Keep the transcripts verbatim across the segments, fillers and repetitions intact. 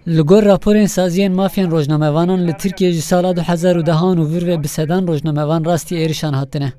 Li gor raporên saziyên mafên rojnamevanan, li Tirkiyê ji sala du hezar û dehan û vir ve bi sedan rojnamevan rastî êrişan hatine.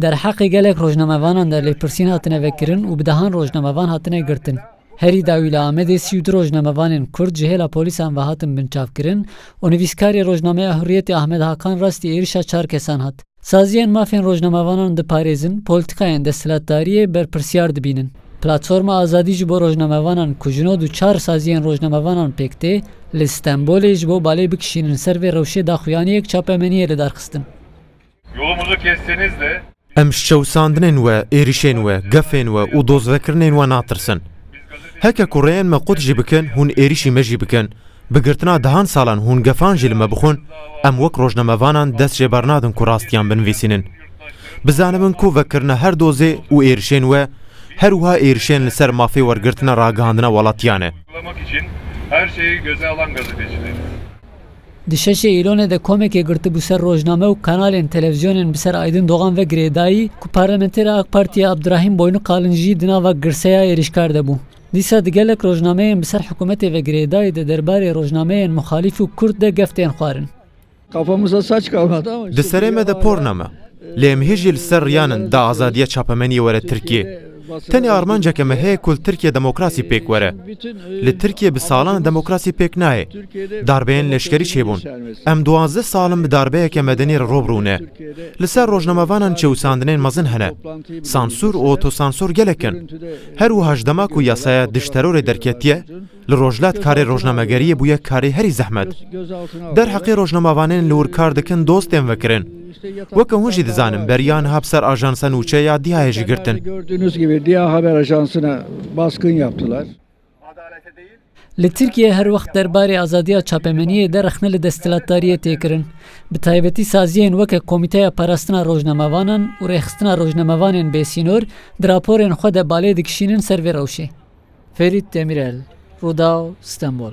Derheqê gelek rojnamevanan de lêpirsîn hatine vekirin û bi dehan rojnamevan hatine girtin. Herî dawî li Amedê sî û du rojnamevanên Kurd ji hêla polîsan ve hatin binçavkirin û nivîskarê rojnameya Hurriyetê Ahmed Hakan rastî êrişa çar kesan hat. Saziyên mafên rojnamevanan diparêzin, polîtîkayên desthilatdariyê berpirsyar dibînin. Platforma Azadî ji bo rojnamevanan ku ji nod û çar saziyên rojnamevanan pêk tê, li Stenbolê ji bo balê bikişînin ser vê rewşê daxuyaniyek çapemeniyê li dar xistin. Yolumuzu kestiğinizde Em ji çewsandinên we, êrişên we, gefên we û dozvekirinên we natirsin. Heke ku rêyên me qut jî bikin, hûn êrişî me jî bikin. Bi girtina dehan salan hûn gefan jî li me bixwin, em wek rojnamevanan dest jê bernadin ku rastiyan binivîsînin. Bizanibin ku vekirina her dozê û êrişên we, her wiha êrişên li ser mafê wergirtina ragihandina welatiyan e. Uygulamak için her şeyi göze alan gazetecileriz. Di şeşê Îlonê de komekê girtibû ser rojname û kanalên televîzyonên bi ser Aydin Doğan ve girêdayî ku parlamentera AK Partiyê Abdurahîm Boynukalin jî di nava girseya êrişkar de bû. Dîsa di gelek rojnameyên bi ser hikûmetê ve girêdayî de derbarê rojnameyên muxalîf û Kurd de gef tên xwarin. Kafamıza saç kalmadı ama işte Di serê me de por nema. Lê em hê jî li ser riyanin da azadiya çapemeniyê were Tirkiyê. Tenê armanceke me heye ku li Tirkiye demokrasî pêk were. Li Tirkiye bi salan demokrasî pêk nayê. Darbeyên leşkerî çêbûn. Em duwazdeh sal in bi darbeyeke medenî re rû bi rû ne. Li ser rojnamevanan çewsandinên mezin hene. Sansûr û otosansûr gelek in. Her wiha ji dema ku yasaya dij terorê derketiye, li Rojhilat karê rojnamegeriyê bûye karê herî zehmet. Derheqê rojnamevanên li wir kar dikin doz tên vekirin. Weke hûn jî dizanin, beriya niha bi ser ajansa nûçe ya Diyayê jî girtin. Gördüğünüz gibi Diya Haber Ajansı'na baskın yaptılar. Li Tirkiye her wext derbarê azadiya çapemeniyê de rexne li desthilatdariyê tê kirin. Bi taybetî saziyên weke Komîteya Parastina Rojnamevanan û Rêxistina Rojnamevanên Bêsînor di raporên xwe de balê dikişînin ser vê rewşê. Ferît Demirel, Rûdaw, Stenbol.